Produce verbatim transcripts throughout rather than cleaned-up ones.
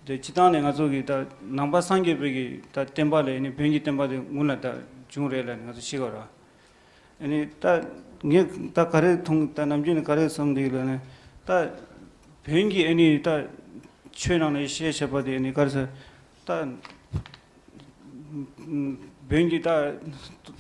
དེ་སྤྱིར་བཏང་ནས་ང་ཚོ་གི་ད་ནང་པ་སངས་རྒྱས་པའི་གི་ད་བསྟན་པ་ལས་ནི་བོན་གྱི་བསྟན་པ་དེ་སྔོན་ལ་ད་བྱུང་རེད་ལབ་ནས་ང་ཚོ་ཤེས་དགོས་ར། ཨ་ནི་ད་ངས་ད་ག་རེ་མཐོང་ད་ནམ་རྒྱུན་ནས་ག་རེ་བསམ་འདུག་ལབ་ན། ད་བོན་གྱི་ཨ་ནི་ད་ཆོས་ནང་ནས་བཤད་བྱས་པ་དེ་ཨ་ནི་ག་རེ་ཟེར། ད་བོན་གྱི་ད་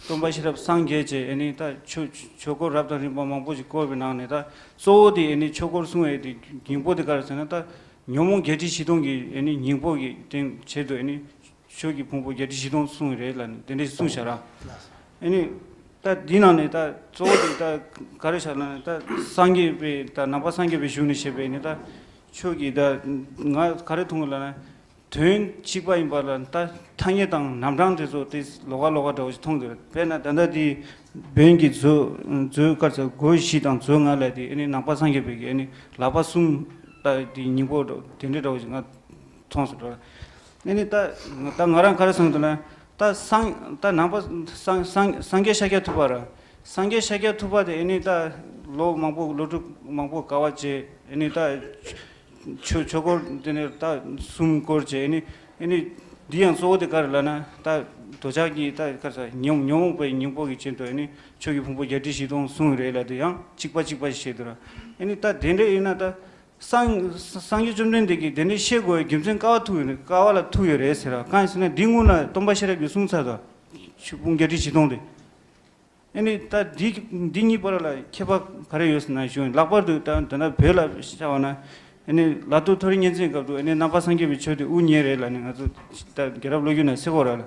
སྟོན་པ་ཤེས་རབ་སངས་རྒྱས་ཀྱི་ཨ་ནི་ད་ཆོས་ཆོས་སྐོར་རབ་དང་རིམ་པ་མང་པོ་ཞིག་བསྐོར་བའི་ནང་ནས། ད་གཙོ་བོ་དེ་ཨ་ནི་ཆོས་སྐོར་གསུང་བའི་དེ་སྙིང་པོ་དེ་ག་རེ་ཟེར་ན། ད་ཉོན་མོངས་བརྒྱད་ཁྲི་བཞི་སྟོང་གི་ཨ་ནི་སྙིང་པོ་གི་དེ་ཆེད་དུ་ཨ་ནི་ཆོས་ཀྱི་ཕུང་པོ་བརྒྱད་ཁྲི་བཞི་སྟོང་གསུངས་རེད་ལབ་ནས་དེ་འདྲས་གསུངས་བཞག་ར། ཨ་ནི་ད་འདི་ནང་ནས་ད་གཙོ་བོ་དེ་ད་ག་རེ་བཞག་ན། ད་སངས་རྒྱས་པའི་ད་ནང་པ་སངས་རྒྱས་པའི་གཞུང་ནས་བཤད་པའི་ནི་ད་ཆོས་ཀྱི་ད་ང་ག་རེ་མཐོང་གི་ལབ་ན། དོན་གཅིག་པ་ཡིན་པ་ལ་ད་ཐ་སྙད་དང་རྣམ་གྲངས་དེ་ཚོ་དེ་ལོགས་ཀ་ལོགས་ཀ་འདྲ་བོ་ཞིག་མཐོང་གི་རེད། དཔེར་ན་ད་ལྟ་དེ་བོན་གྱི་མཛོད་མཛོད་ག་རེ་ཟེར་སྒོ་བཞི་དང་མཛོད་ལྔ་ལབ་དེ་ཨ་ནི་ནང་པ་སངས་རྒྱས་པའི་གི་ཨ་ནི་ལག་པ་གསུམ་ད་དེ་སྙིང་པོ་འདྲ་དེ་འདྲས་འདྲ་བོ་ཞིག་ང་མཐོང་སོང་འགྲོ། ཨ་ནི་ད་ད་ང་རང་ག་རེ་བསམ་འདུག་ན། ད་སངས་ད་ནང་པ་སངས་སངས་སངས་རྒྱས་ཤཱཀྱ་ཐུབ་པ་ར། སངས་རྒྱས་ཤཱཀྱ་ཐུབ་པ་དེ་ཨ་ནི་ད་ལོ་མང་པོ་ལོ་དྲུག་མང་པོ་དཀའ་བ་སྤྱད། ཨ་ནི་ད་ཆོས་ཆོས་སྐོར་དེ་ནས་ད་གསུམ་བསྐོར་བྱས། ཨ་ནི་ཨ་ནི་འདི་ཡང་གཙོ་བོ་དེ་ག་རེ་ལབ་ན། ད་འདོད་ཆགས་ཀྱི་ད་ག་རེ་ཟེར་ཉོན་ཉོན་མོངས་པའི་སྙིང་པོ་གི་རྐྱེན་དུ་ཨ་ནི་ཆོས་ཀྱི་ཕུང་པོ་བརྒྱད་ཁྲི་བཞི་སྟོང་གསུངས་རེད་ལབ་དེ་ཡང་གཅིག་པ་གཅིག་པ་ཞིག་བཤད་འདུག་ར། ཨ་ནི་ད་དེ་འདྲ་ཡིན་ན་ད། སངས་སངས་རྒྱས་བཅོམ་ལྡན་འདས་ཀྱིས་དེ་འདྲའི་བཤད་དགོས་རྒྱུ་མཚན་ག་པར་ཐུག་ཡོད་རེད། ག་པ་ལ་ཐུག་ཡོད་རེད་ཟེར་བ། གང་ཡིན་ཟེར་ན་འདི་སྔོན་ལ་སྟོན་པ་ཤེས་རབ་ཀྱིས་གསུངས་ཚར་དང་། ཆོས་ཕུང་བརྒྱད་ཁྲི་བཞི་སྟོང་དེ། ཨ་ནི་ད་འདི་འདི་གཉིས་བར་ལ་ཁྱད་པར་ག་རེ་ཡོད་ཟེར་ན། གཞུང་ལྷག་པར་དུ་ད་ད་ལྟ་བོད་ལ་བྱ་བ་ན། ཨ་ནི་ལ་དྭགས་མཐོ་རིས་གཉན་བཙན་སྐབས་དུ་ཨ་ནི་ནང་པ་སངས་རྒྱས་པའི་ཆོས་དེ་དབུ་བརྙེས་རེད་ལབ་ནས་ང་ཚོ་ད་རྒྱལ་རབས་ལོ་རྒྱུས་ནང་གསལ་གོ་ར་ལ།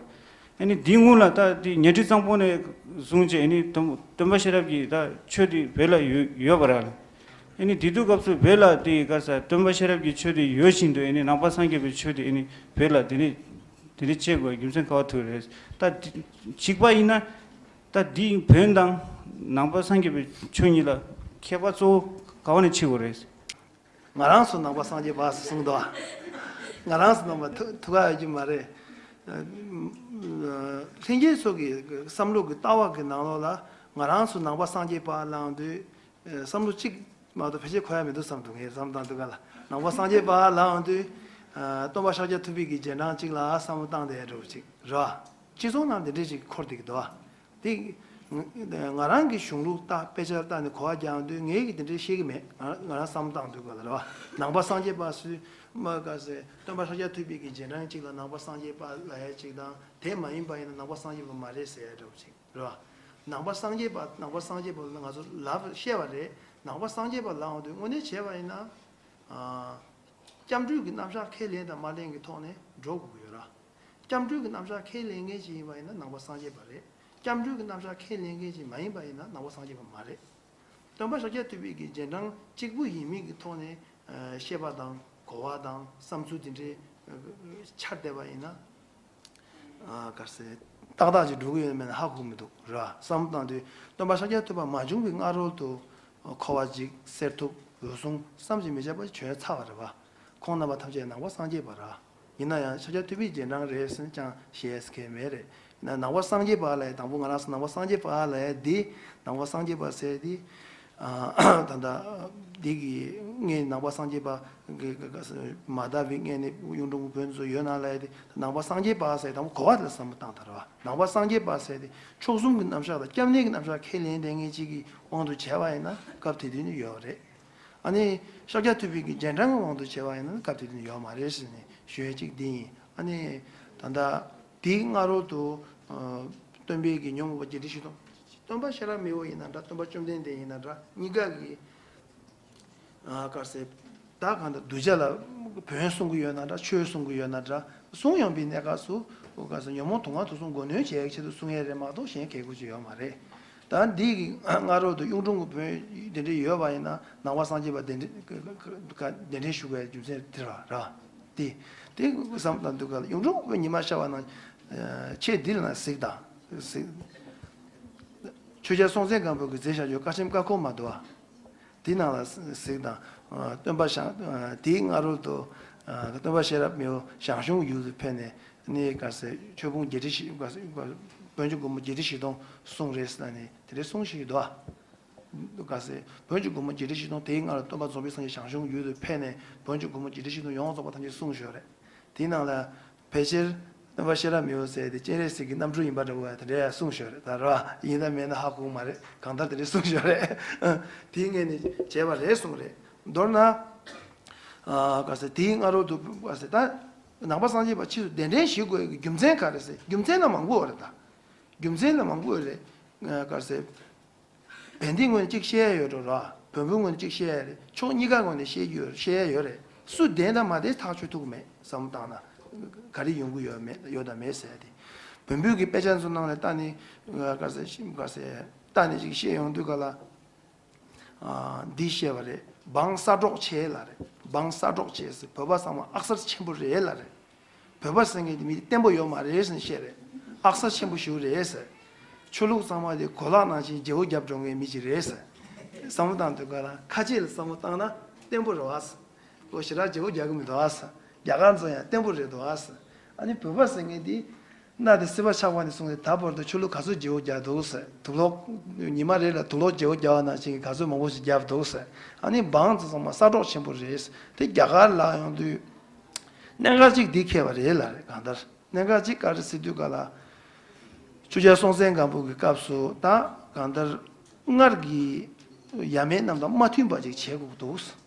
ཨ་ནི་འདིའི་སྔོན་ལ་ད་དེ་ཉི་ཁྲི་གཙང་པོ་ནས་བཟུང་བྱས་ཨ་ནི་སྟོན་སྟོན་པ་ཤེས་རབ་ཀྱི་ད་ཆོས་དེ་བོད་ལ་ཡོད་ཡོད་པ་ར་ལ། ཨ་ནི་དེ་དུས་སྐབས་སུ་བོད་ལ་དེ་ག་ས་སྟོན་པ་ཤེས་རབ་ཀྱི་ཆོས་དེ་ཡོད་བཞིན་དུ་ཨ་ནི་ནང་པ་སངས་རྒྱས་པའི་ཆོས་དེ་ཨ་ནི་བོད་ལ་དེ་ནི་དེ་ནི་བྱེད་དགོས་རྒྱུ་མཚན་ག་པར་ཐུག་རེད། ད་དེ་གཅིག་པ་ཡིན་ན། ད་དེ་བོན་དང་ནང་པ་སངས་རྒྱས་པའི་ཆོས་གཉིས་ལ་ཁྱད་པར་གཙོ་བོ་ག་པ་ནས་ཕྱེ་དགོས་རེད། ང་རང་ཚོ་ནང་པ་སངས་རྒྱས་པ་ཟེར་གསུངས་འདུག་ང་རང་ཚོ་ནང་པ་ཐུག་ཐུག་ག་ཡོད་ཀྱི་མ་རེད། ལྷན་རྒྱས་ཚོ་གི་བསམ་བློ་གི་ལྟ་བ་གི་ནང་ལོགས་ལ་ང་རང་ཚོ་ནང་པ་སངས་རྒྱས་པ་ལབ་དུས་བསམ་བློ་གཅིག་མ་གཏོགས་ཕལ་ཆེར་འཁོར་ཡ་མི་འདུག་བསམ་འདུག་ངས་བསམ་བཏང་དུས་ག་ལ་ནང་པ་སངས་རྒྱས་པ་ལབ་དུས་སྟོན་པ་ཤཱཀྱ་ཐུབ་པའི་གི་རྗེས་འབྲང་གཅིག་ལ་བསམ་བློ་བཏང་བསྡད་འགྲོ་གཅིག་རེད་བ། སྤྱི་ཚོགས་ནང་དེ་འདྲས་ཅིག་འཁོར་བསྡད་ཀྱི་འདུག་བ། དེ་ང་རང་གི་གཞུང་ལུགས་ལྟ་དཔེ་ཆ་ལྟ་ནས་གོ་བ་རྒྱག་དུས་ངས་ཀྱི་དེ་འདྲས་ཤེས་ཀྱི་མེད། ང་ང་རང་བསམ་བཏང་དུས་ག་ལ་རེད་བ། ནང་པ་སངས་རྒྱས་པ་སུས་མ་ག་ཟེ་སྟོན་པ་ཤཱཀྱ་ཐུབ་པའི་གི་རྗེས་འབྲང་གཅིག་ལ་ནང་པ་སངས་རྒྱས་པ་ལབ་ཡ་གཅིག་དང་དེ་མ་ཡིན་པ་ཡིན་ན་ནང་པ་སངས་རྒྱས་པ་མ་རེད་ཟེར་ཡ་འདྲ་བོ་ཅིག་རེད་བ། ནང་པ་སངས་རྒྱས་པ་ནང་པ་སངས་རྒྱས་པ་ལ་ང་ཚོ་ལབ་བཤད་པ་རེད། ནང་པ་སངས་རྒྱས་པ་ལབ་འོང་དུས་དངོས་གནས་བྱས་པ་ཡིན་ན། སྐྱབས་འགྲོའི་གི་རྣམ་གཞག་ཁས་ལེན་དང་མ་ལེན་གྱི་ཐོག་ནས་འགྲོ་དགོས་ཀྱི་ཡོད་ར། སྐྱབས་འགྲོའི་གི་རྣམ་གཞག་ཁས་ལེན་མཁན་ཅིག་ཡིན་པ་ཡིན་ན་ནང་པ་སངས་རྒྱས་པ་རེད། སྐྱབས་འགྲོའི་གི་རྣམ་གཞག་ཁས་ལེན་མཁན་ཅིག་མ་ཡིན་པ་ཡིན་ན་ནང་པ་སངས་རྒྱས་པ་མ་རེད། སྟོན་པ་ཤཱཀྱ་ཐུབ་པའི་གི་རྗེས་འབྲང་གཅིག་པུ་ཡིན་མིན་གྱི་ཐོག་ནས་ཨ་བཤད་པ་དང་གོ་བ་དང་བསམ་ཚུལ་དེ་འདྲའི་ཨ་འཆར་བསྡད་པ་ཡིན་ན། ཨ་ག་རེ་ཟེར། ཏག་ཏག་ཅིག་འགྲོ་གི་ཡོད་མེད་ཧ་གོ་མི་འདུག་ར། བསམ་བློ་བཏང་དུས་སྟོན་པ་ཤཱཀྱ་ཐུབ་པ་མ་བྱུང་བའི་སྔ་རོལ་དུ་འཁོར་བ་འཇིག་གསེར་ཐུབ་འོད་སྲུང་བསམ་གྱིས་མི་ཁྱབ་པ་བྱོན་ཚར་བ་རེད་བ། ཁོང་རྣམ་པ་ཐམས་ཅད་ནང་པ་སངས་རྒྱས་པ་ར། ཡིན་ན་ཡང་ཤཱཀྱ་ཐུབ་པའི་རྗེས་འབྲང་རེད་ཟེར་ནས་ཀྱང་བཤད་ཡས་མཁན་མེད་རེད། ཡིན་ན་ནང་པ་སངས་རྒྱས་པ་ལབ་ཡས་དང་པོ་ང་རང་ཚོ་ནང་པ་སངས་རྒྱས་པ་ལབ་ཡས་འདི་ནང་པ་སངས་རྒྱས་པ་ཟེར་འདི། ད་ལྟ་འདི་གི་ངས་ནང་པ་སངས་རྒྱས་པ་གི་གི་གི་མ་དར་བའི་སྔས་ནས་གཡུང་དྲུང་གི་བོན་ཚོ་ཡོད་ན་ལབ་ཡས་དེ་ནང་པ་སངས་རྒྱས་པ་ཟེར་དང་པོ་གོ་བ་དེ་ལ་བསམ་བློ་བཏང་དང་རེད་བ། ནང་པ་སངས་རྒྱས་པ་ཟེར་དེ་མཆོག་གསུམ་གྱི་རྣམ་གཞག་དང་སྐྱབས་གནས་ཀྱི་རྣམ་གཞག་ཁས་ལེན་བསྡད་མཁན་གཅིག་གི་དབང་དུ་བྱས་པ་ཡིན་ན་སྐབས་དེ་དུས་ནས་ཡོད་རེད། ཨ་ནི་ཤཱཀྱ་ཐུབ་པའི་གི་རྗེས་འབྲང་གི་དབང་དུ་བྱས་པ་ཡིན་ན་སྐབས་དེ་དུས་ནས་ཡོད་མ་རེད་ཟེར་ནས་ཞུ་ཡས་གཅིག་འདི་ཡིན། ཨ་ནི་ད་ལྟ་དེའི་སྔ་རོལ་དུ་ཨ་སྟོན་པའི་གི་ཉོན་མོངས་པ་བརྒྱད་ཁྲི་བཞི་སྟོང་། སྟོན་པ་ཤེས་རབ་མི་བོ་ཡིན་ན་འདྲ། སྟོན་པ་བཅོམ་ལྡན་འདས་ཡིན་ན་འདྲ། གཉིས་ཀ་གི་ཨ་ག་རེ་ཟེར། ད་གང་ལྟར་གདུལ་བྱ་ལ་བོན་གསུང་གི་ཡོད་ན་འདྲ། ཆོས་གསུང་གི་ཡོད་ན་འདྲ། གསུང་ཡོང་བའི་གནས་སྐབས་སུ་ག་རེ་ཟེར། ཉོན་མོངས་དུག་ལྔ་དུག་གསུམ་མགོ་གནོན་བྱེད་ཡག་ཆེད་དུ་གསུང་ཡས་རེད་མ་གཏོགས་གཞན་གལ་དགོས་ཀྱི་ཡོད་མ་རེད། ད་འདི་གི་སྔ་རོལ་དུ་གཡུང་དྲུང་གི་བོན་དེ་འདྲ་ཡོད་པ་ཡིན་ན་ནང་པ་སངས་རྒྱས་པ་གདན་འདྲེན་གདན་འདྲེན་ཞུ་དགོས་རྒྱུ་མཚན་དེ་རེད་བ། ར་དེ་དེ་བསམ་བློ་བཏང་དུས་ག་ལ་གཡུང་དྲུང་གི་བོན་ཉི་མ་ཤར་བ་ནང་ཆེས་འདི་ལ་གཟིགས་དང་གཟིགས། ཆོས་རྒྱལ་སྲོང་བཙན་སྒམ་པོ་གིས་མཛད་བཞག་རྒྱུ་བཀའ་ཆེམས་ཀ་ཁོལ་མ་འདུག་བ། དེའི་ནང་ལ་གཟིགས་དང་། སྟོན་པ་ཞང་དེའི་སྔ་རོལ་དུ་སྟོན་པ་ཤེས་རབ་མི་བོ་ཞང་ཞུང་ཡུལ་དུ་ཕེབས་ནས་ནི་ག་རེ་ཟེར། ཆོས་ཕུང་བརྒྱད་ཁྲི་བཞི་ག་རེ་ཟེར། བོན་གྱི་སྒོ་མོ་བརྒྱད་ཁྲི་བཞི་སྟོང་གསུངས་རེད་ཟེར་ནས་དེ་འདྲའི་གསུང་བཞིན་འདུག་བ། ག་རེ་ཟེར། བོན་གྱི་སྒོ་མོ་བརྒྱད་ཁྲི་བཞི་སྟོང་དེའི་སྔ་ལ་སྟོན་པ་རྫོགས་པའི་སངས་རྒྱས་ཞང་ཞུང་ཡུལ་དུ་ཕེབས་ནས་བོན་གྱི་སྒོ་མོ་བརྒྱད་ཁྲི་བཞི་སྟོང་ཡོངས་རྫོགས་པ་ཐམས་ཅད་གསུངས་ཞོར་རེད། དེའི་ནང་ལ་ཕལ་ཆེར་སྟོན་པ་ཤེས་རབ་མི་བོ་ཟེར་དེ་སྤྱན་རས་གཟིགས་ཀྱི་རྣམ་སྤྲུལ་ཡིན་པ་འདྲ་བོ་དེ་འདྲ་གསུངས་ཤོག་རེད་ད་ར། ཡིན་ད་མེད་ན་ཧ་གོ་གི་མ་རེད། གང་ལྟར་དེ་འདྲ་གསུངས་ཤོག་རེད། དེའི་ངོས་ནས་བྱས་པ་རེད་གསུངས་རེད། མདོར་ན། ཨ་ག་ཟེར་དེའི་སྔ་རོལ་དུ་ག་ཟེར་ད། ནང་པ་སངས་རྒྱས་པ་ཕྱིས་སུ་གདན་འདྲེན་ཞུ་དགོས་ཀྱི་རྒྱུ་མཚན་ག་རེ་ཟེར་རྒྱུ་མཚན་ལ་མང་པོ་ཡོད་རེད་ད། རྒྱུ་མཚན་ལ་མང་པོ་ཡོད་རེད། ག་ཟེར། བན་དེའི་ངོས་ནས་གཅིག་བཤད་ཡ་ཡོད་འགྲོ་ར། བོན་པོའི་ངོས་ནས་གཅིག་བཤད་ཡ་རེད། ཕྱོགས་གཉིས་ཀ་ངོས་ནས་བཤད་རྒྱུ་ཡོད་བཤད་ཡ་ཡོད་རེད། སུ་བདེན་དང་མ་བདེན་ཐག་ཆོད་ཐུབ་ཀྱི་མེད་བསམ་བློ་བཏང་ན། ག་རེ་ཡོང་གི་ཡོད་མེད་ཡོད་དང་མེད་ཟེར་ཡ་དེ། བོན་པོའི་གི་དཔེ་ཆ་ཚོ་ནང་ལ་ལྟ་ནས་ག་ཟེར་ག་ཟེར་ལྟ་ནས་ཅིག་བཤད་ཡོང་དུས་ག་ལ། འདི་བཤད་པ་རེད། འབངས་ས་གྲོགས་ཆེ་ལ་རེད། འབངས་ས་གྲོགས་ཆེ་ཟེར་བོད་པ་ཚང་མ་ཨག་གསར་ཆེན་པོ་རེད་ལ་རེད། བོད་པ་ཟེར་མཁན་དེ་མི་བརྟན་པོ་ཡོད་མ་རེད་ཟེར་བཤད་རེད། ཨག་གསར་ཆེན་པོ་ཞིག་རེད་ཟེར། ཆོས་ལུགས་ཚང་མ་དེ་གོ་ལག་ནང་བཞིན་བརྗེ་བོ་རྒྱབ་འགྲོ་མཁན་མི་ཞིག་རེད་ཟེར། བསམ་བློ་བཏང་དུས་ག་ལ་ཁ་ཆེ་ལ་བསམ་བློ་བཏང་ན་བརྟན་པོ་རེད་བ་ཟེར། ལོ་ཞེ་དྲག་བརྗེ་བོ་རྒྱག་གི་མི་འདུག་བ་ཟེར། རྒྱ་གར་ཚོ་ཡང་བརྟན་པོ་རེད་འདུག་བ་ཟེར། ཨ་ནི་བོད་པ་ཟེར་མཁན་དེ། གནའ་དེ་སྲིད་པ་ཆགས་པ་ནས་བཟུང་སྟེ་ད་བར་དུ་ཆོས་ལུགས་ག་ཚོད་བརྗེ་བོ་རྒྱག་འདུག་ཟེར། དུག་ལོག་ཉི་མ་རེ་ལ་དུག་ལོག་བརྗེ་བོ་རྒྱག་པ་ནང་བཞིན་གྱི་ག་ཚོད་མང་པོ་ཞིག་བརྒྱབ་འདུག་ཟེར། ཨ་ནི་འབངས་ཚོ་ཚང་མ་ས་གྲོགས་ཆེན་པོ་རེད་ཟེར། དེ་རྒྱ་གར་ལ་ཡོང་དུས། གནད་འགག་ཅིག་འདི་འཁེལ་བ་རེད་ལ་རེད་གང་ལྟར་གནད་འགག་ཅིག་ག་རེ་ཟེར་དུས་ག་ལ། ཆོས་རྒྱལ་སྲོང་བཙན་སྒམ་པོ་གི་སྐབས་སུ་ད་གང་ལྟར་སྔར་གྱི་ཡབ་མེས་རྣམས་དང་མ་མཐུན་པ་ཅིག་བྱེད་དགོས་འདུག་ཟེར།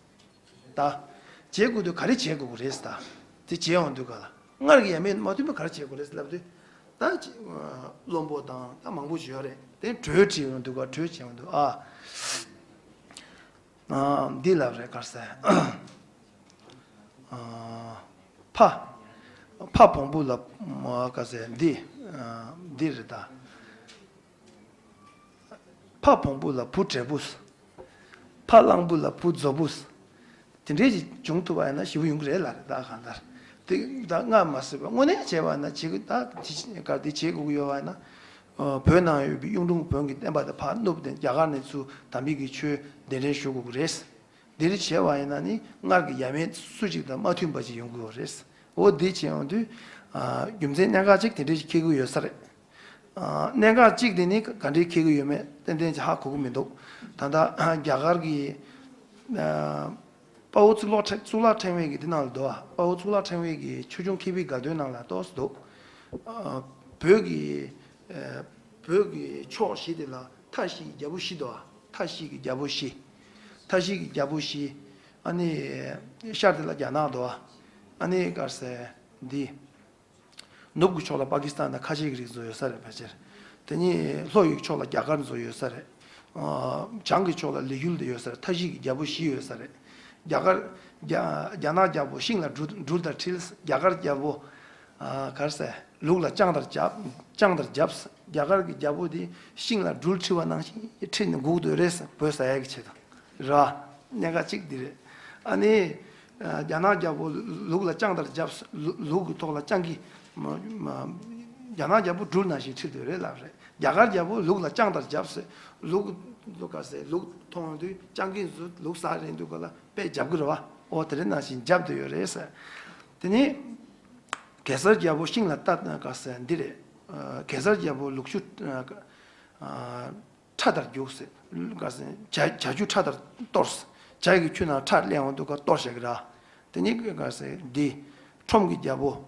ད། བྱེད་དགོས་དུས་ག་རེ་བྱེད་དགོས་ཀྱི་རེད་ཟེར་ད། དེ་བྱེད་ཡོང་དུས་ག་ལ། སྔར་གྱི་ཡབ་མེས་མ་མཐུན་པ་ག་རེ་བྱེད་དགོས་རེད་ཟེར་ལབ་དུས། ད་ཅི། བློན་པོ་དང་ད་མང་པོ་ཞིག་ཡོད་རེད་དེ་གྲོས་བྲིས་ཡོང་དུས་ག་གྲོས་བྱེད་ཡོང་དུས་ཨ། འདི་ལབ་རེད་ག་ཟེར། ཕ། ཕ་བོང་བུ་ལ་ག་ཟེར་འདི། འདི་རེད་ད། ཕ་བོང་བུ་ལ་བུ་འབྲས་བུ། ཕ་གླང་བུ་ལ་བུ་མཛོ་བུ། དེ་འདྲའི་ཞིག་བྱུང་ཐུབ་པ་ཡིན་ན་ཞེ་པོ་ཡོང་གི་རེད་ལ་རེད་ད་གང་ལྟར། དེ་ད་སྔ་མ་སྲིད་པ་དངོས་གནས་བྱས་པ་ན་བྱེད་དགོས་ད་དེ་ག་དེ་བྱེད་དགོས་ཀྱི་ཡོད་པ་ཡིན་ན། བོད་ནང་ཡོད་པའི་གཡུང་དྲུང་བོན་གྱི་བསྟན་པ་དེ་ཕར་བསྣུབས་ཏེ་རྒྱ་གར་ནས་ཚུར་དམ་པའི་གི་ཆོས་གདན་འདྲེན་ཞུ་དགོས་ཀྱི་རེད། འདིར་བྱས་པ་ཡིན་ན་ནི་སྔར་གྱི་ཡབ་མེས་སུ་གཅིག་དང་མ་མཐུན་པ་ཅིག་ཡོང་གི་ཡོད་རེད། འོ་འདི་བྱས་ཡོང་དུས། རྒྱུ་མཚན་གནད་འགག་ཅིག་དེ་འདྲ་ཞིག་འཁེལ་གྱི་ཡོད་ས་རེད། གནད་འགག་ཅིག་དེ་ནི་ག་འདྲས་འཁེལ་གྱི་ཡོད་མེད་ཏན་ཏན་ཅིག་ཧ་གོ་གི་མི་འདུག་ད་ལྟ་རྒྱ་གར་གྱི། དཔའ་བོ་གཙུག་ལག་ཕྲེང་གཙུག་ལག་ཕྲེང་བའི་གི་འདི་ནང་ལ་འདུག་ཨ། དཔའ་བོ་གཙུག་ལག་ཕྲེང་བའི་གི་ཆོས་འབྱུང་མཁས་པའི་དགའ་སྟོན་ནང་ལ་ཏོག་ཙམ་འདུག་བོད་ཀྱི། བོད་ཀྱི་ཕྱོགས་བཞི་དེ་ལ་མཐའ་བཞི་གི་རྒྱལ་པོ་བཞི་འདུག་ཨ། མཐའ་བཞི་གི་རྒྱལ་པོ་བཞི། མཐའ་བཞི་གི་རྒྱལ་པོ་བཞི། ཨ་ནི། ཤར་དེ་ལ་རྒྱ་ནག་འདུག་ཨ། ཨ་ནི་ག་རེ་ཟེར། འདི། ནུབ་ཀྱི་ཕྱོགས་ལ་པ་ཀི་སི་ཐན་དང་ཁ་ཆེ་གི་རིགས་ཚོ་ཡོད་ས་རེད་ཕལ་ཆེར། དེ་ནས་ལྷོ་ཡི་ཕྱོགས་ལ་རྒྱ་གར་ཚོ་ཡོད་ས་རེད། བྱང་གི་ཕྱོགས་ལ་ལི་ཡུལ་དེ་ཡོད་ས་རེད། མཐའ་བཞི་གི་རྒྱལ་པོ་བཞི་ཡོད་ས་རེད། རྒྱ་གར། རྒྱ་རྒྱ་ནག་རྒྱལ་པོ་ཤིང་ལ་སྦྲུལ་སྦྲུལ་དང་འཁྲིལ། རྒྱ་གར་རྒྱལ་པོ། ག་རེ་ཟེར། ལུག་ལ་སྤྱང་དར་བརྒྱབ། སྤྱང་དར་བརྒྱབ། རྒྱ་གར་གྱི་རྒྱལ་པོ་དེ་ཤིང་ལ་སྦྲུལ་འཁྲིལ་བ་ནང་བཞིན་འཁྲིལ་ནས་སྒུག་སྡོད་རེད་ཟེར། བོད་ཟ་ཡག་གི་ཆེད་དུ། ར། གནད་འགག་གཅིག་འདི་རེད། ཨ་ནི། རྒྱ་ནག་རྒྱལ་པོ་ལུག་ལ་སྤྱང་དར་བརྒྱབ། ལུག་གི་ཐོག་ལ་སྤྱང་ཀི། རྒྱ་ནག་རྒྱལ་པོ་སྦྲུལ་ནང་བཞིན་འཁྲིལ་སྡོད་རེད་ལབ་རེད། རྒྱ་གར་རྒྱལ་པོ་ལུག་ལ་སྤྱང་དར་བརྒྱབ་ཟེར། ལུག་ལུག་ག་ཟེར་ལུག་མཐོང་དུས་སྤྱང་ཀི་ཚོ་ལུག་ཟ་རན་དུས་ག་ལ་དཔེ་རྒྱབ་གི་རེད་བ། ཨོ་དེ་རིང་ནང་བཞིན་རྒྱབ་བསྡད་ཡོད་རེད་ཟེར། དེ་ནས་གེ་སར་རྒྱལ་པོ་ཤིང་ལ་ལྟ་ག་ཟེར་འདི་རེད། གེ་སར་རྒྱལ་པོ་ལུག་ཆུ་ཁྲ་ལྟར་རྒྱུགས་ཟེར། ག་ཟེར་བྱ་བྱ་ཆུ་ཁྲ་ལྟར་གཏོར་ཟེར། བྱ་གི་ཆུ་ནང་ཁྲག་སླེབས་འོང་དུས་ག་གཏོར་བཞག་གི་ར། དེ་ནི་ག་ཟེར་འདི། ཁྲོམ་གྱི་རྒྱལ་པོ།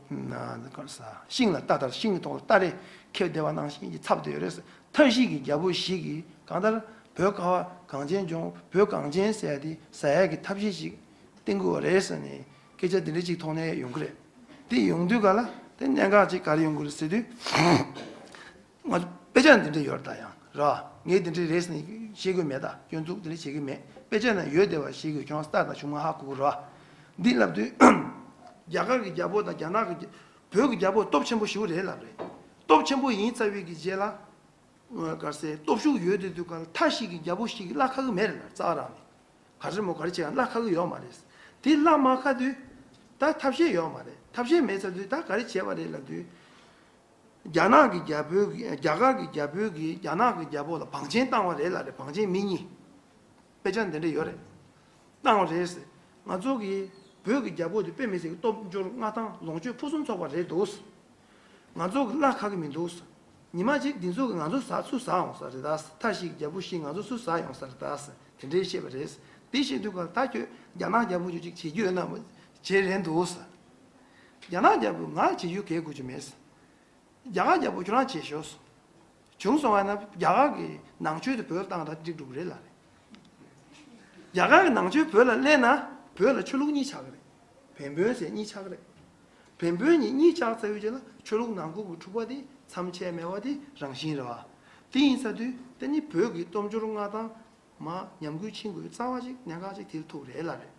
ག་ཟེར་ཤིང་ལ་ལྟ་ལྟར་ཤིང་གི་ཐོག་ལ་སྟ་རེ་ཁྱེར་བསྡད་པ་ནང་བཞིན་གྱི་ཚབ་བསྡད་ཡོད་རེད་ཟེར། མཐའ་བཞི་གི་རྒྱལ་པོ་བཞི་གིས་གང་ལྟར་བོད་ཁ་བ་གངས་ཅན་ལྗོངས་བོད་གངས་ཅན་ཟེར་ཡ་དེ་ཟ་ཡ་གི་ཐབས་ཤེས་ཤིག་བསྟན་དགོས་པ་རེད་ཟེར་ནས་སྐད་ཆ་འདི་འདྲ་ཅིག་ཐོག་ནས་ཡོང་གི་རེད། དེ་ཡོང་དུས་ག་ལ་དེ་གནད་འགག་ཅིག་ག་རེ་ཡོང་གི་རེད་ཟེར་དུས། ང་ཚོ་དཔེ་ཆ་འདི་འདྲ་ཡོད་རེད་ད་ཡང་ར། ངས་འདི་འདྲ་རེད་ཟེར་ནས་བཤད་དགོས་མེད་ད། སྐྱོན་འཛུགས་འདི་འདྲ་བྱེད་ཀྱི་མེད། དཔེ་ཆ་ནང་ཡོད་བསྡད་པ་ཞིག་གི་ཁྱོད་རྟ་དང་ཆུང་མ་ཧ་གོ་གི་ར། འདི་ལབ་དུས། རྒྱ་གར་གྱི་རྒྱལ་པོ་དང་རྒྱ་ནག་གི་རྒྱ་བོད་ཀྱི་རྒྱལ་པོ་སྟོབས་ཆེན་པོ་ཞིག་རེད་ལབ་རེད། སྟོབས་ཆེན་པོ་ཡིན་ཚར་བའི་གི་རྗེས་ལ། ག་ཟེར་སྟོབས་ཤུགས་ཡོད་དེ་དུས་ག་ལ་མཐའ་བཞི་གི་རྒྱལ་པོ་ཞིག་གིས་བརླག་ཁག་གི་མེད་རེད་ལ་རྩ་བ་རང་ནས། ག་རེ་མོ་ག་རེ་བྱེད་ཡང་བརླག་ཁག་གི་ཡོད་མ་རེད། དེ་བརླག་མ་ཁག་དུས། ད་ཐབས་ཤེས་ཡོད་མ་རེད། ཐབས་ཤེས་མེད་ཚར་དུས་ད་ག་རེ་བྱས་པ་རེད་ལབ་དུས། རྒྱ་ནག་གི་རྒྱལ་པོའི་རྒྱ་གར་གྱི་རྒྱལ་པོའི་གིས་རྒྱ་ནག་གི་རྒྱལ་པོ་ལ་བང་ཆེན་བཏང་བ་རེད་ལབ་རེད། བང་ཆེན་མི་གཉིས། དཔེ་ཆ་འདི་འདྲ་ཡོད་རེད། བཏང་བ་རེད་ཟེར། ང་ཚོ་གིས་བོད་ཀྱི་རྒྱལ་པོ་དེ་དཔེ་མི་སྲིད་ཀྱི་སྟོབས་འབྱོར་མངའ་ཐང་ལོངས་སྤྱོད་ཕུན་སུམ་ཚོགས་པ་རེད་འདུག་ང་ཚོ་གི་བརླག་ཁག་གི་མི་འདུག་ཉི་མ་གཅིག་འདི་ཚོ་གིས་ང་ཚོ་ཟ་སུ་ཟ་ཡོང་ས་རེད་ད། མཐའ་བཞི་གི་རྒྱལ་པོ་བཞི་ང་ཚོ་སུ་ཟ་ཡོང་ས་རེད་ད། དེ་འདྲའི་བཤད་པ་རེད། དེ་བཤད་དུས་ག་ད་ཁྱོད་རྒྱ་ནག་རྒྱལ་པོ་ཁྱོད་ཅིག་བྱེད་རྒྱུ་ཡོད་ན་བྱེད་རན་འདུག་རྒྱ་ནག་རྒྱལ་པོས་ང་བྱེད་རྒྱུ་གལ་དགོས་ཀྱི་མེད། རྒྱ་གར་རྒྱལ་པོ་ཁྱོད་རང་བྱེད་ཤོག་བྱུང་སོང་བ་ན་རྒྱ་གར་གྱི་ནང་ཆོས་དེ་བོད་ལ་བཏང་ད་འགྲིག་འགྲོ་གི་རེད་ལ་རེད། རྒྱ་གར་གྱི་ནང་ཆོས་བོད་ལ་སླེབས་ན་བོད་ལ་ཆོས་ལུགས་གཉིས་ཆགས་ཀྱི་རེད། བན་བོན་ཟེར་གཉིས་ཆགས་ཀྱི་རེད། བན་བོན་གཉིས་གཉིས་ཆགས་ཚར་བའི་རྗེས་ལ་ཆོས་ལུགས་ནང་ཁུལ་གྱི་འཁྲུག་པ་དེ་མཚམས་ཆད་མེད་པ་དེ་རང་བཞིན་རེད་བ། དེ་ཡིན་ཚར་དུས་དེ་ནི་བོད་ཀྱི་སྟོབས་འབྱོར་མངའ་ཐང་མ་ཉམས་རྒུད་ཕྱིན་དགོས་རྩ་བ་ཅིག་གནད་འགག་ཅིག་དེ་ལ་ཐུག་རེད་ལ་རེད།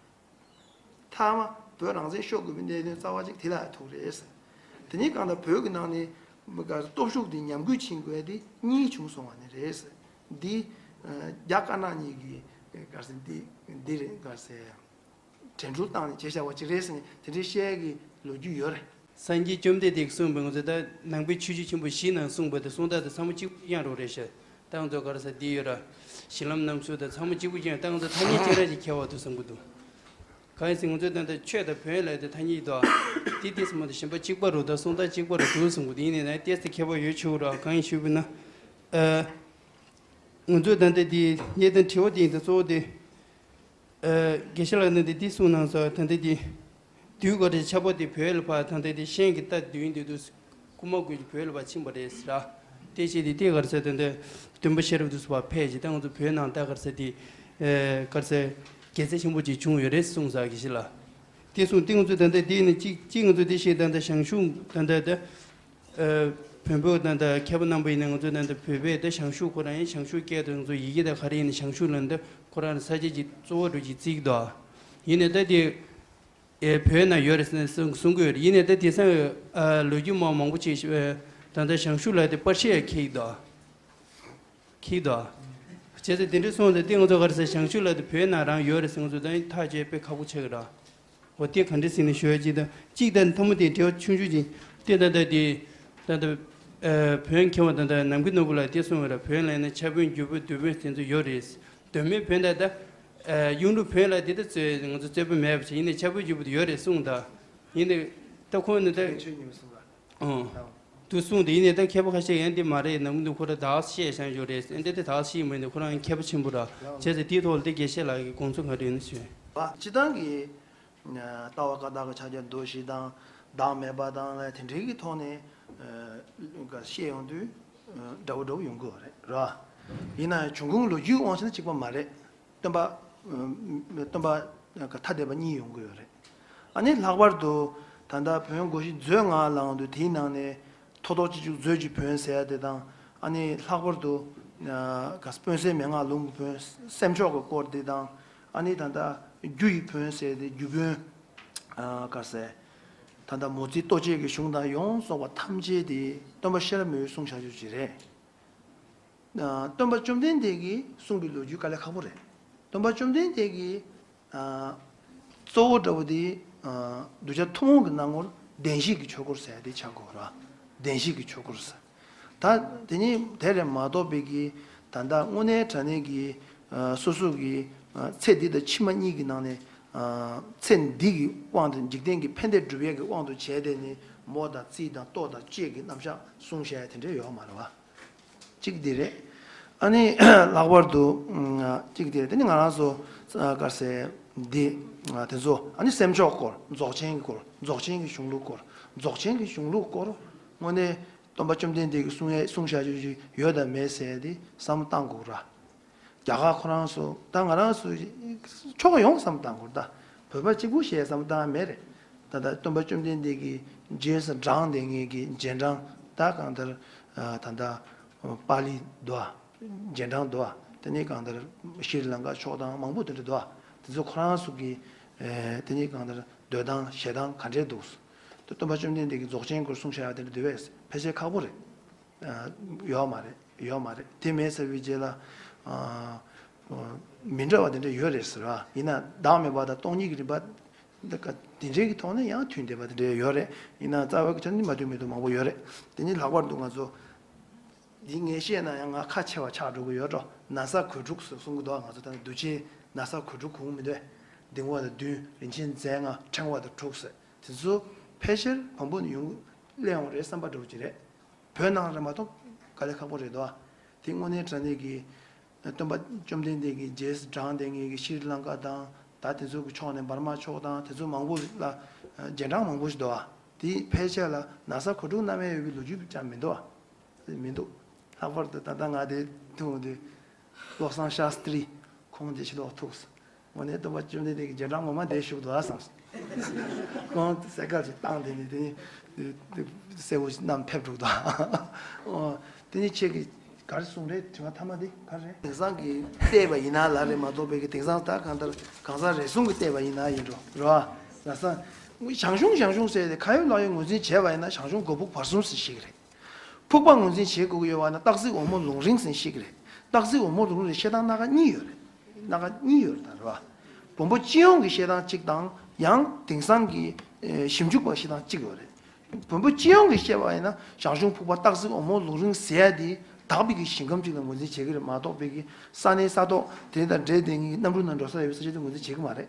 མཐའ་མ་བོད་རང་བཙན་ཤོར་དགོས་པའི་གནད་དོན་རྩ་བ་ཅིག་དེ་ལ་ཐུག་རེད། དེ་ནས་གང་ལྟར་བོད་ཀྱི་ནང་ནས་སྟོབས་ཤུགས་དེ་ཉམས་རྒུད་ཕྱིན་དགོས་དེ་གཉིས་བྱུང་སོང་བ་ནི་རེད། འདི་རྒྱ་དཀར་ནག་གཉིས་ཀྱི་གར་སེ་འདི་འདི་རེད་གར་སེ་དྲན་སྐུལ་བཏང་ནས་བྱས་བཞག་པ་ཅིག་རེད་ཟེར་ནས་དེ་འདྲའི་བཤད་ཀྱི་ལོ་རྒྱུས་ཡོད་རེད། སངས་རྒྱས་བཅོམ་ལྡན་འདས་ཀྱིས་གསུངས་པའི་ང་ཚོ་ད་ནང་པའི་ཆོས་བརྒྱུད་ཆེན་པོ་བཞི་ནང་གསུངས་པ་དེ་གསུང་སྟངས་དེ་ཚང་མ་གཅིག་པ་གཅིག་རྐྱང་རང་རེད་ཤག་ད་ང་ཚོ་ག་རེ་ཟེར་འདི་ཡོད་ར། གཞི་ལམ་རྣམ་གསུམ་དང་ཚང་མ་གཅིག་པ་གཅིག་རྐྱང་། ད་ང་ཚོ་ཐ་སྙད་གཅིག་རང་ཞིག་འཁྱེར་བ་འདུག་བསམ་གྱི་འདུག་གང་ཡིན་ཟེར་ང་ཚོའི་ད་ལྟ་ཆོས་དང་བོན་ལབ་དེ་ཐ་སྙད་འདུག་དེ་དེ་ཚང་མ་དང་གཞན་པ་གཅིག་པ་རུ་ད་གསུང་སྟངས་གཅིག་པ་རུ་འདུག་བསམ་གྱི་འདུག་ཡིན་ནའི་ན་ཏོག་ཙམ་ཁྱད་པར་ཡོད་ཆོག་ར། གང་ཡིན་ཞུས་པ་ན། ཨ། ང་ཚོའི་ད་ལྟ་དེ་གནད་དོན་དྲི་བ་དེ་ཡིན་ད་གཙོ་བོ་དེ། ཨ། དགེ་བཤེས་ལགས་ནས་འདི་འདི་གསུངས་གནང་སོང་། ད་ལྟ་འདི་དུས་འགོ་དེ་ཆབ་པ་དེ་བོད་ལ་ཕར་ད་ལྟ་འདི་ཤན་གྱི་རྟ་བདུན་དེ་དུས་རྐུ་མ་དགོས་ཀྱི་བོད་ལ་ཕར་ཕྱིན་པ་རེད་ཟེར། དེ་བྱས་ཏེ་དེ་གར་ཟེར་ད་ལྟ་སྟོན་པ་ཤེས་རབ་དུས་སུ་ཕར་ཕེབས་ཀྱི་ད་ང་ཚོ་བོད་ནང་ད་གར་ཟེར་དེ་གར་ཟེར་རྒྱལ་མཚན་ཆེན་པོ་ཅིག་བྱུང་ཡོད་རེད་གསུངས་ས་དགེ་བཤེས་ལགས། དེ་གསུངས་དེ་ང་ཚོ་ད་ལྟ་འདི་ནི་གཅིག་གཅིག་ང་ཚོ་དེ་བཞིན་ད་ལྟ་ཞང་ཞུང་ད་ལྟ་ད། ཨ། བོན་པོ་དང་ད་མཁས་པ་རྣམ་པ་ཡིན་ན་ང་ཚོ་ད་ལྟ་བོད་པའི་ད་ཞང་ཞུང་ཁོ་རང་ཡིན། ཞང་ཞུང་སྐད་དུ་ང་ཚོ་ཡི་གེ་དང་ག་རེ་ཡིན་ན་ཞང་ཞུང་ལབ་ནས་ཁོ་རང་ས་ཆ་ཅིག་གཙོ་བོ་འགྲོ་ཅིག་བརྩི་གི་འདུག་ཡིན་ནའི་ད་དེ་ཨེ་བོད་ན་ཡོད་རེད་ཟེར་ནས་གསུང་གསུང་གི་ཡོད་རེད། ཡིན་ནའི་ད་དེང་སང་ཨ་ལོ་རྒྱུས་མང་མང་པོ་ཅིག་ཨེ་ད་ལྟ་ཞང་ཞུང་ལབ་དེ་པར་ཤིང་ཡང་འཁྱེར་གི་འདུག་འཁྱེར་གི་འདུག་བྱས་ཙང་དེ་འདྲ་སོང་ཙང་དེ་ང་ཚོ་ག་རེ་ཟེར་ཞང་ཞུང་ལབ་དེ་བོད་ན་རང་ཡོད་རེད་ཟེར་ང་ཚོ་ད་ཐག་བཅད་དཔེ་ཁག་པོ་ཆགས་ཀྱི་རེད། འོ་དེ་ག་འདྲ་ཟེར་ནས་ཞུ་ཡ་གཅིག་དང་གཅིག་དང་ཐུན་མོང་དེ་འབྲེལ་བ་ཆུང་ཆུང་ཅིག་དེ་ད་ལྟ་དེ་ད་ལྟ་ཨ་བོན་མཁས་པ་ད་ལྟ་ནམ་མཁའི་ནོར་བུ་ལགས་དེ་གསུངས་པ་རེད། བོན་ལབ་ན་ཕྱྭ་བོན་རྒྱུ་བོན་གདོད་བོན་དེ་ཚོ་ཡོད་རེད། གདོད་མའི་བོན་ད་ལྟ་ཨ་གཡུང་དྲུང་བོན་ལབ་དེ་ད་རྩོད་ང་ཚོ་རྩོད་པ་མེད་པ་ཞིག་ཡིན་ནའི་ཕྱྭ་བོན་རྒྱུ་བོན་དེ་ཡོད་རེད་གསུངས་ད། ཡིན་ནའི་ད་ཁོང་ནི་ད་ཨང་དུ་གསུངས་ཏེ་ཡིན་ནའི་ད་མཁས་པ་ཁ་ཤས་ཡང་དེ་མ་རེད་ནམ་མཁའི་ནོར་བུ་ཁོ་རང་ད་བཤད་བཞག་ཡོད་རེད། ཨ་འདི་དེ་ད་བཤད་མི་འདུག་ཁོ་རང་མཁས་པ་ཆེན་པོ་ར། བྱས་ཙང་དེའི་ཐོག་ལ་དེ་དགེ་བཤེས་ལགས་ཀྱི་དགོངས་ཚུལ་ག་རེ་ཡོད་ན་ཞུ། སྤྱིར་བཏང་གི་ལྟ་བ་བཀའ་རྟགས་ཀྱི་ཕྱག་རྒྱ་མདོ་བཞི་དང་བདག་མེད་པ་དང་ལ་དེ་འདྲའི་གི་ཐོག་ནས་ཨ་བཤད་ཡོང་དུས་ཨ་འདྲ་བོ་འདྲ་བོ་ཡོང་གི་ཡོད་རེད་ར། ཡིན་ན་ཡང་བྱུང་ཁུངས་ལོ་རྒྱུས་དབང་བྱས་ན་གཅིག་པ་མ་རེད། སྟོན་པ་ཨ་སྟོན་པ་ཐ་དད་པ་གཉིས་ཡོང་གི་ཡོད་རེད། ཨ་ནི་ལྷག་པར་དུ་ད་ལྟ་བོན་སྒོ་བཞི་མཛོད་ལྔ་ལ་ཡོང་དུས་དེའི་ནང་ནས་ཐོག་ཐོག་གཅིག་གཅིག་མཛོད་ཀྱི་བོན་ཟེར་ཡ་དེ་དང་། ཨ་ནི་ལྷག་པར་དུ་ཨ་ག་དཔོན་གསས་མན་ངག་ལུང་གི་བོན་སེམས་ཕྱོགས་ཀྱི་སྐོར་དེ་དང་། ཨ་ནི་ད་ལྟ་རྒྱུ་ཡི་བོན་ཟེར་དེ་རྒྱུ་བོན་ཨ་ག་ཟེར། ད་ལྟ་མོ་རྩིས་ལྟོ་འབྱེད་ཀྱི་གཞུང་དང་ཡོངས་རྫོགས་པ་ཐམས་ཅད་དེ་སྟོན་པ་ཤེས་རབ་མི་བོས་གསུངས་བཞག་རྒྱུ་ཅིག་རེད། ཨ་སྟོན་པ་བཅོམ་ལྡན་འདས་ཀྱིས་གསུངས་པའི་ལོ་རྒྱུས་དཀའ་ལས་ཁག་པོ་རེད། སྟོན་པ་བཅོམ་ལྡན་འདས་ཀྱིས་ཨ་གཙོ་བོ་འདྲ་བོ་དེ་ཨ་གདུལ་བྱ་ཐུན་མོང་གི་སྣང་ངོར་བདེན་བཞི་གི་ཆོས་སྐོར་ཟེར་ཡ་དེ་ཆགས་དགོས་ར། བདེན་བཞི་གི་ཆོས་སྐོར་ཟེར། ད་དེ་ནི་དེ་རེད་མ་གཏོགས་པའི་གི་ད་ལྟ་དངོས་གནས་དྲང་གནས་ཀྱི་ཨ་སོ་སོ་གི་ཨ་ཚེ་འདི་དང་ཕྱི་མ་གཉིས་ཀྱི་ནང་ནས་ཨ་ཚེ་འདི་གི་དབང་དུ་འཇིག་རྟེན་གྱི་ཕན་བདེ་སྒྲུབ་ཡས་ཀྱི་དབང་དུ་བྱས་ཏེ་ནི་མོ་དང་རྩིས་དང་ལྟོ་དང་ལྕེ་གི་རྣམ་གཞག་གསུངས་བཞག་ཡ་དེ་འདྲ་ཡོད་མ་རེད་བ། གཅིག་དེ་རེད། ཨ་ནི་ལྷག་པར་དུ་ཨ་གཅིག་དེ་རེད། དེ་ནི་ང་རང་ཚོ་ཨ་ག་རེ་ཟེར་འདི་ཨ་དེ་ཚོ་ཨ་ནི་སེམས་ཕྱོགས་སྐོར་རྫོགས་ཆེན་གྱི་སྐོར་རྫོགས་ཆེན་གྱི་གཞུང་ལུགས་སྐོར་རྫོགས་ཆེན་གྱི་གཞུང་ལུགས་སྐོར་དངོས་གནས་སྟོན་པ་བཅོམ་ལྡན་འདས་ཀྱིས་གསུང་ཡས་གསུངས་བཞག་རྒྱུ་ཞིག་ཡོད་དམ་མེད་ཟེར་ཡས་དེ་བསམ་བློ་བཏང་དགོས་ར། རྒྱ་གར་ཁོ་རང་ཚོ་ད་ང་རང་ཚོ་ཕྱོགས་ཡོངས་བསམ་བློ་བཏང་དགོས་ར། ད་བོད་པ་གཅིག་པུ་ཞེས་བསམ་བློ་བཏང་ཡ་མེད་རེད། ད་ལྟ་སྟོན་པ་བཅོམ་ལྡན་འདས་ཀྱི་རྗེས་སུ་འབྲངས་བསྡད་མཁན་གྱི་རྗེས་འབྲང་ད་གང་ལྟར་ཨ་ད་ལྟ་པཱ་ལི་འདུག་ཨ། རྗེས་འབྲང་འདུག་ཨ། དེ་ནས་གང་ལྟར་ཤྲི་ལང་ཀ་ཕྱོགས་དང་མང་པོ་དེ་འདྲ་འདུག་ཨ། དེ་ཚོ་ཁོ་རང་ཚོ་གི་ཨེ་དེ་ནས་གང་ལྟར་འདོད་སྟངས་བཞེད་སྟངས་ག་འདྲས་འདུག་ད་སྟོན་པ་བཅོམ་ལྡན་འདས་ཀྱིས་རྫོགས་ཆེན་སྐོར་གསུངས་བཞག་ཡ་དེ་འདྲ་འདུག་པས་ཕལ་ཆེར་ཁག་པོ་རེད། ཨ་ཡོད་མ་རེད། ཡོད་མ་རེད། དེ་མེད་ཟེར་བའི་རྗེས་ལ་ཨ་མི་འདྲ་བ་དེ་འདྲ་ཡོད་རེད་ཟེར་བ་ཡིན་ན་བདག་མེད་པ་དང་སྟོང་ཉིད་ཀྱི་རིམ་པ་འདི་ག་དེ་འདྲའི་གི་ཐོག་ནས་ཡང་མཐུན་བསྡད་པ་དེ་འདྲ་ཡོད་རེད། ཡིན་ན་རྩ་བའི་གི་ཆ་ནས་མ་མཐུན་མི་མཐུན་མང་པོ་ཡོད་རེད། དེ་ནི་ལྷག་པར་དུ་ང་ཚོ་འདི་ངས་བཤད་ན་ཡང་ང་ཁ་ཆེ་བ་ཆགས་འགྲོ་གི་ཡོད་འགྲོ། ན་བཟའ་གོས་དྲུག་ཟེར་གསུང་གི་འདུག་ང་ཚོ་ད་ནི་འདུ་བྱེད་ན་བཟའ་གོས་དྲུག་གོན་མི་འདུག་གདིང་བ་དང་བདུན། རིན་ཆེན་རྫས་ལྔ། ཕྲེང་བ་དང་དྲུག་ཟེར། དེ་ཚོ་ཕལ་ཆེར་བམ་པོ་ནས་ཡོང་གླེང་ཡོང་རེད་བསམ་པ་འདྲ་བོ་ཅིག་རེད། བོད་ནང་རེད་མ་གཏོགས་དཀའ་ལས་ཁག་པོ་རེད་དོ། དེ་དངོས་གནས་དྲང་གནས་ཀྱི་སྟོན་པ་བཅོམ་ལྡན་འདས་ཀྱི་རྗེས་སུ་འབྲངས་བསྡད་མཁན་གྱི་ཤྲི་ལང་ཀ་དང་ད་དེ་ཚོ་གི་ཕྱོགས་ནས་འབར་མ་ཕྱོགས་དང་དེ་ཚོ་མང་པོ་ལ་རྗེས་འབྲང་མང་པོ་ཞིག་འདུག་ཨ། དེའི་ཕལ་ཆེར་ལ་ན་བཟའ་གོས་དྲུག་བསྣམས་ཡོད་པའི་ལོ་རྒྱུས་ཀྱང་མི་འདུག་ཨ། མི་འདུག་ལྷག་པར་དུ་ད་ལྟ་ང་དེ་ཐུག་དུས་བློ་བཟང་ཤཱསྟྲི་ཁོང་དེ་ཕྱི་ལོགས་ཐུག་སོང་། དངོས་གནས་སྟོན་པ་བཅོམ་ལྡན་འདས་ཀྱི་རྗེས་འབྲང་ངོ་མ་དེ་བཞུགས་འདུག་ཨ་བསམ་སོང་། ཁོང་གསལ་ཁ་ཅིག་བཏང་དེ་ནི་དེ་ནི་གསལ་བོ་ཞིག་བསྣམས་ཕེབས་འགྲོ་འདུག་ཨ། དེ་ནི་ཁྱེད་ཀྱིས་ག་རེ་གསུངས་རེད། དྲི་བ་མཐའ་མ་དེ་ག་རེ་རེད། དེང་སང་གི་བལྟས་པ་ཡིན་ན་ལ་རེད་མ་གཏོགས་པའི་གི་དེང་སང་ད་གང་ལྟར་གང་ཟག་རེ་ཟུང་གི་བལྟས་པ་ཡིན་ན་ཡིན་འགྲོ་རོ། ལ་ས་ཞང་ཞུང་ཞང་ཞུང་ཟེར་ཏེ་ཁ་ཡོད་ལག་ཡོད་ངོས་འཛིན་བྱས་པ་ཡིན་ན་ཞང་ཞུང་སྒོ་ཕུག་བར་གསུམ་ཟེར་ཤེས་ཀྱི་རེད། ཕུག་པ་ངོས་འཛིན་བྱེད་དགོས་ཀྱི་ཡོད་པ་ན་སྟག་གཟིག་འོལ་མོ་ལུང་རིང་ཟེར་ཤེས་ཀྱི་རེད། སྟག་གཟིག་འོལ་མོ་ལུང་རིང་བཤད་སྟངས་སྣ་ཁ་གཉིས་ཡོད་རེད། སྣ་ཁ་གཉིས་ཡོད་རེད་ད་རེད་བ། བོན་པོ་སྤྱི་ཡོངས་ཀྱི་བཤད་སྟངས་གཅིག་དང་ཡང་དེང་སང་གི་ཨེ་ཞིབ་འཇུག་པ་བཤད་སྟངས་གཅིག་ཡོད་རེད། བོན་པོ་སྤྱི་ཡོངས་ཀྱི་བཤད་པ་ཡིན་ན་ཞང་ཞུང་ཕུག་པ་སྟག་གཟིག་འོལ་མོ་ལུང་རིང་ཟེར་ཡ་དེ་དག་པའི་གི་ཞིང་ཁམས་གཅིག་ལ་ངོས་འཛིན་བྱེད་ཀྱི་རེད་མ་གཏོགས་པའི་གི་ས་གནས་ས་ཐོག་དེ་དང་འབྲེལ་ལྡན་གྱི་གནམ་གྲུ་ནང་འགྲོ་ས་ཡོད་པའི་ས་ཆ་དེ་ངོས་འཛིན་བྱེད་ཀྱི་མ་རེད།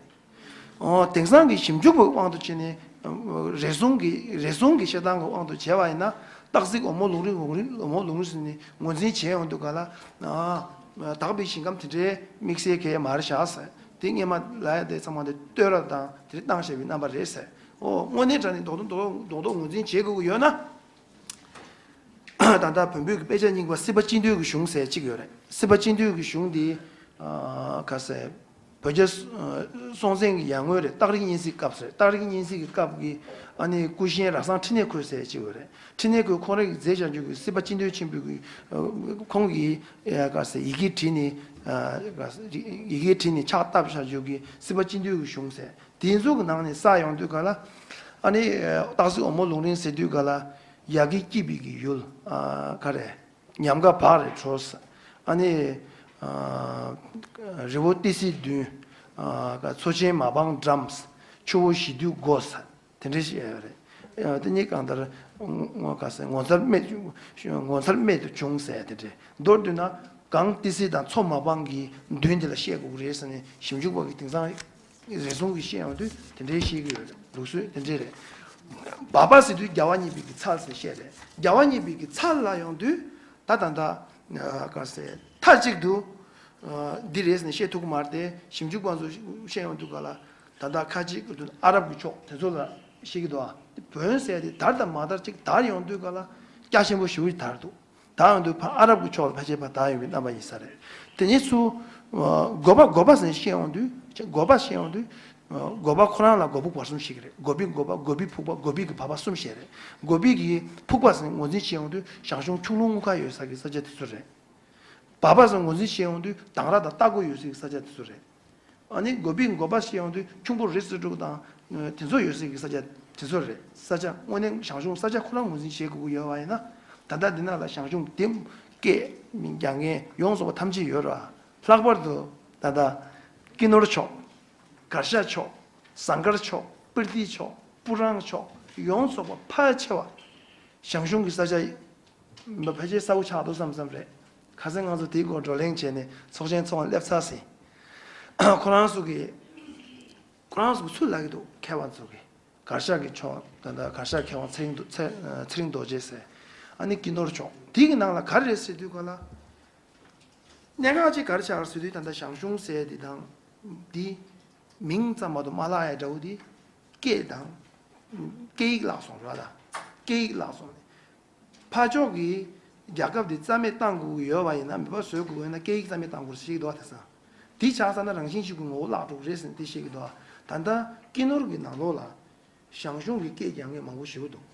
ཨོ། དེང་སང་གི་ཞིབ་འཇུག་པའི་དབང་དུ་བྱས་ནས་ཨ་རེ་ཟུང་གི་རེ་ཟུང་གི་བཤད་སྟངས་ཀྱི་དབང་དུ་བྱས་པ་ཡིན་ན་སྟག་གཟིག་འོལ་མོ་ལུང་རིང་འོལ་མོ་ལུང་རིང་ཟེར་ནས་ངོས་འཛིན་བྱས་ཡོང་དུས་ག་ལ་ཨ་དག་པའི་ཞིང་ཁམས་དེ་འདྲའི་དམིགས་བསལ་གང་ཡང་མ་རེད་བཞག་ཟེར། དེ་སྔས་མ་ལ་ཡ་དེ་ཚང་མ་དེ་བསྟོད་ར་དང་དེ་རིགས་བཏང་བཞག་པའི་རྣམ་པ་རེད་ཟེར། ཨོ་དངོས་གནས་དྲང་གནས་རྡོག་རྡོག་རྡོག་རྡོག་རྡོག་རྡོག་ངོས་འཛིན་བྱེད་དགོས་ཀྱི་ཡོད་ན། ད་ལྟ་བོན་པོའི་གི་དཔེ་ཆ་རྙིང་པ་སྲིད་པ་སྤྱི་འདུས་ཀྱི་གཞུང་ཟེར་གཅིག་ཡོད་རེད། སྲིད་པ་སྤྱི་འདུས་ཀྱི་གཞུང་འདི་ཨ་ག་ཟེར་བོད་རྒྱ་སྲོང་བཙན་གྱི་ཡར་སྔོན་རེད། སྟག་རིག་གཉན་གཟིགས་སྐབས་རེད། སྟག་རིག་གཉན་གཟིགས་ཀྱི་སྐབས་ཀྱི་ཨ་ནི་སྐུ་གཞོན་ར་སངས་ཕྲིན་ལས་འཁོར་ཟེར་གཅིག་ཡོད་རེད། ཕྲིན་ལས་འཁོར་ཁོང་རང་གིས་མཛད་བཞག་རྒྱུ་གི་སྲིད་པ་སྤྱི་འདུས་ཆེན་པོའི་གི་ཁོང་གིས་ཨ་ག་ཟེར་ཡི་གེ་བྲིས་ནས་ཨ་ག་ཟེར་ཡི་གེ་བྲིས་ནས་ཕྱག་བཏབ་བཞག་རྒྱུ་གི་སྲིད་པ་སྤྱི་འདུས་ཀྱི་གཞུང་ཟེར། དེ་ཚོ་གི་ནང་ནས་བསགས་ཡོང་དུས་ག་ལ་ཨ་ནི་སྟག་གཟིག་འོལ་མོ་ལུང་རིང་ཟེར་དུས་ག་ལ་ཡ་གི་སྐྱིད་པའི་གི་ཡུལ་ཨ་ག་རེ་ཉམས་དགའ་བག་རེ་བྲོ་ཟེར། ཨ་ནི་ཨ་རི་བོ་ཏི་སེ་བདུན། ཨ་མཚོ་ཆེན་མ་པང་འགྲམ་ཟེར། ཆུ་བོ་བཞི་འདུས་སྒོ་ཟེར། དེ་འདྲ་ཞིག་ཡོད་རེད། ཨ་དེ་གཉིས་གང་ལྟར་ངོ་ག་ཟེར་ངོ་མཚར་རྨད་ངོ་མཚར་རྨད་དུ་བྱུང་ཟེར་དེ་འདྲ། མདོར་བསྡུས་ན་སྒང་ཏི་སེ་དང་མཚོ་མ་པང་གི་མདུན་དེ་ལ་བཤད་དགོས་ཀྱི་རེད་ཟེར་ནས་ཞིབ་འཇུག་པ་གིས་དེང་སང་རེ་ཟུང་གིས་བཤད་ཡོང་དུས་དེ་འདྲའི་བཤད་ཀྱི་ཡོད་རེད། ལུགས་སྲོལ་དེ་འདྲའི་རེད། བ་པ་ཟེར་དུས་རྒྱལ་བ་གཉིས་པའི་གི་ཚལ་ཟེར་བཤད་རེད། རྒྱལ་བ་གཉིས་པའི་གི་ཚལ་ལ་ཡོང་དུས་ད་ད་ད་ག་ཟེར་མཐའ་གཅིག་ཏུ་འདི་རེད་ཟེར་ནས་བཤད་ཐུབ་ཀྱི་མ་རེད་དེ། ཞིབ་འཇུག་པ་ཚོ་བཤད་ཡོང་དུས་ག་ལ་ད་ད་ཁ་ཅིག་གི་དུས་ཨ་རབ་ཀྱི་ཕྱོགས་དེ་ཚོ་ལ་བཤད་ཀྱི་འདུག་ཨ། བོན་ཟེར་དེ་དར་དང་མ་དར་ཅིག་དར་ཡོང་དུས་ག་ལ་རྒྱ་ཆེན་པོ་ཞེ་པོ་ཅིག་དར་འདུག་དར་ཡོང་དུས་ཕར་ཨ་རབ་ཀྱི་ཕྱོགས་ལ་ཕལ་ཆེར་ཕར་དར་ཡོང་བའི་རྣམ་པ་ཡིན་ས་རེད། དེ་ནས་ཚུར་ཨ་འགོ་པ་འགོ་པ་ཟེར་བཤད་ཡོང་དུས་འགོ་པ་བཤད་ཡོང་དུས་ཨ་འགོ་པ་ཁོ་རང་ལ་སྒོ་ཕུག་བར་གསུམ་ཞིག་རེད། སྒོ་པའི་འགོ་པ་སྒོ་པའི་ཕུག་པ་སྒོ་པའི་གི་བ་པ་གསུམ་ཞིག་རེད། སྒོ་པའི་གི་ཕུག་པ་ཟེར་ངོས་འཛིན་བྱེད་ཡོང་དུས་ཞང་ཞུང་ཁྱུང་ལུང་དངུལ་ཁ་ཡོད་ས་གི་ས་ཆ་དེ་ཚོ་རེད། བ་པ་ཟེར་ངོས་འཛིན་བྱེད་ཡོང་དུས་དང་ར་དང་སྟག་སྒོ་ཡོད་ས་གི་ས་ཆ་དེ་ཚོ་རེད། ཨ་ནི་སྒོ་པའི་འགོ་པ་བཤད་ཡོང་དུས་ཁྱུང་པོ་རི་སུ་དྲུག་དང་དེ་ཚོ་ཡོད་སའི་གི་ས་ཆ་དེ་ཚོ་རེད། ས་ཆ་དངོས་གནས་ཞང་ཞུང་ས་ཆ་ཁོ་རང་ངོས་འཛིན་བྱེད་དགོས་ཀྱི་ཡོད་པ་ཡིན་ན་ད་ལྟ་འདི་ནང་ལ་ཞང་ཞུང་འདེམས་སྐད་རྒྱག་མཁན་ཡོངས་སུ་པ་ཐམས་ཅད་ཡོད་ར། ལྷག་པར་དུ་ད་ལྟ་ཀི་ནོར་ཕྱོགས། གར་ཞ་ཕྱོགས། ཟངས་དཀར་ཕྱོགས། སྤིར་ཏི་ཕྱོགས། སྤུ་རང་ཕྱོགས་ཡོངས་སུ་པ་ཕལ་ཆེ་བ་ཞང་ཞུང་གི་ས་ཆ་མ་ཕལ་ཆེར་ས་འུ་ཆགས་འདུག་བསམ་བསམ་རེད། ཁ་སང་ང་ཚོ་དེའི་སྐོར་བགྲོ་གླེང་བྱས་ནས་ཚོགས་ཆེན་ཚོགས་སླེབས་ཚར་ཟིན། ཁོ་རང་ཚོ་གིས་ཁོ་རང་ཚོ་གིས་ཚུར་ལབ་ཀྱི་འདུག་མཁས་པ་ཚོ་གིས་གར་ཞ་གི་ཕྱོགས་ད་ལྟ་གར་ཞ་མཁས་དབང་ཚེ་རིང་རྡོ་ཚེ་ཚེ་རིང་རྡོ་རྗེ་ཟེར། ཨ་ནི་ཀི་ནོར་ཕྱོགས་དེ་གི་ནང་ལ་ག་རེ་རེད་ཟེར་དུས་ག་ལ། གནད་འགག་ཅིག་ག་རེ་ཆགས་ཟེར་དུས་ད་ལྟ་ཞང་ཞུང་ཟེར་དེ་དང་དེ་མིང་ཙམ་མ་གཏོགས་མ་བརླག་ཡ་འདྲ་བོ་དེ་སྐད་དང་སྐད་ཡིག་བརླག་སོང་ར། ད་སྐད་ཡིག་བརླག་སོང་ནས། ཕར་ཕྱོགས་ཀྱི་རྒྱལ་ཁབ་དེ་རྩ་མེད་བཏང་དགོས་ཀྱི་ཡོད་པ་ཡིན་ན་མེད་པ་བཟོ་དགོས་ཡོད་ན་སྐད་ཡིག་རྩ་མེད་བཏང་དགོས་ཞེས་འདུག་བ། དེ་ས་དེ་ཆགས་ས་ན་རང་བཞིན་གཅིག་གི་ངོ་བོ་བརླག་འགྲོ་གི་རེད་ཟེར་ནས་དེ་བཤད་ཀྱི་འདུག་བ། ད་ལྟ་ཀི་ནོར་གྱི་ནང་ལོགས་ལ་ཞང་ཞུང་གི་སྐད་རྒྱག་མཁན་མང་པོ་ཞེ་པོ་འདུག་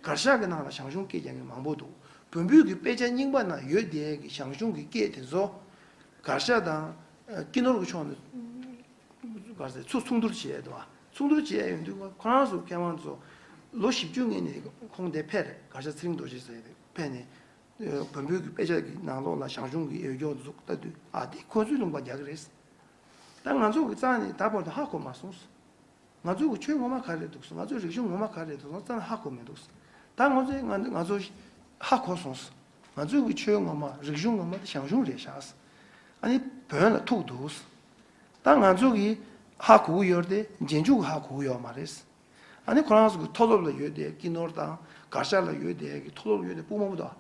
གར་ཞ་གི་ནང་ལ་ཞང་ཞུང་སྐད་རྒྱག་མཁན་མང་པོ་འདུག་བོན་པོའི་གི་དཔེ་ཆ་རྙིང་པ་ནང་ཡོད་བསྡད་ཀྱི་ཞང་ཞུང་གི་སྐད་དེ་ཚོ་གར་ཞ་དང་ཀི་ནོར་གྱི་ཕྱོགས་ནས། ག་ཟེར་ཚུར་མཚུངས་བསྡུར་བྱས་འདུག་བ། མཚུངས་བསྡུར་བྱས་ཡོང་དུས་ཁོ་རང་ཚོ་མཁས་དབང་ཚོ་ལོ་བཞི་བཅུ་སྔོན་ནས་ཁོང་དེ་ཕེབས་རེད། གར་ཞ་ཚེ་རིང་རྡོ་རྗེ་ཟེར་དེ་ཕེབས་ནས་བོན་པོའི་གི་དཔེ་ཆ་གི་ནང་ལོགས་ལ་ཞང་ཞུང་གི་འོས་སྦྱོར་འཛུགས་ལྟ་དུས་ཨ་དེ་ཁོ་ཚོའི་ལུང་པ་རྒྱག་གི་རེད། ད་ང་ཚོ་གི་རྩ་ནས་ད་བར་དུ་ཧ་གོ་མ་སོང་། ང་ཚོ་གི་ཆོས་ངོ་མ་ག་རེ་འདུག་སོང་། ང་ཚོའི་རིག་གཞུང་ངོ་མ་ག་རེ་འདུག་སོང་རྩ་ནས་ཧ་གོ་མི་འདུག་ད་ང་ཚོས་ང་ང་ཚོ་ཧ་གོ་སོང་། ང་ཚོའི་གི་ཆོས་ངོ་མ་རིག་གཞུང་ངོ་མ་དེ་ཞང་ཞུང་རེད་ཤག་ཨ་ནི་བོན་ལ་ཐུག་འདུག་ད་ང་ཚོ་གིས་ཧ་གོ་གི་ཡོད་རེད་དེ་རྗེས་འཇུག་གིས་ཧ་གོ་གི་ཡོད་མ་རེད། ཨ་ནི་ཁོ་རང་ཚོ་གི་མཐོ་སློབ་ལ་ཡོད་དེ་ཀི་ནོར་དང་གར་ཞ་ལ་ཡོད་དེ་གི་མཐོ་སློབ་ལ་ཡོད་དེ་སྤུ་མང་པོ་འདུག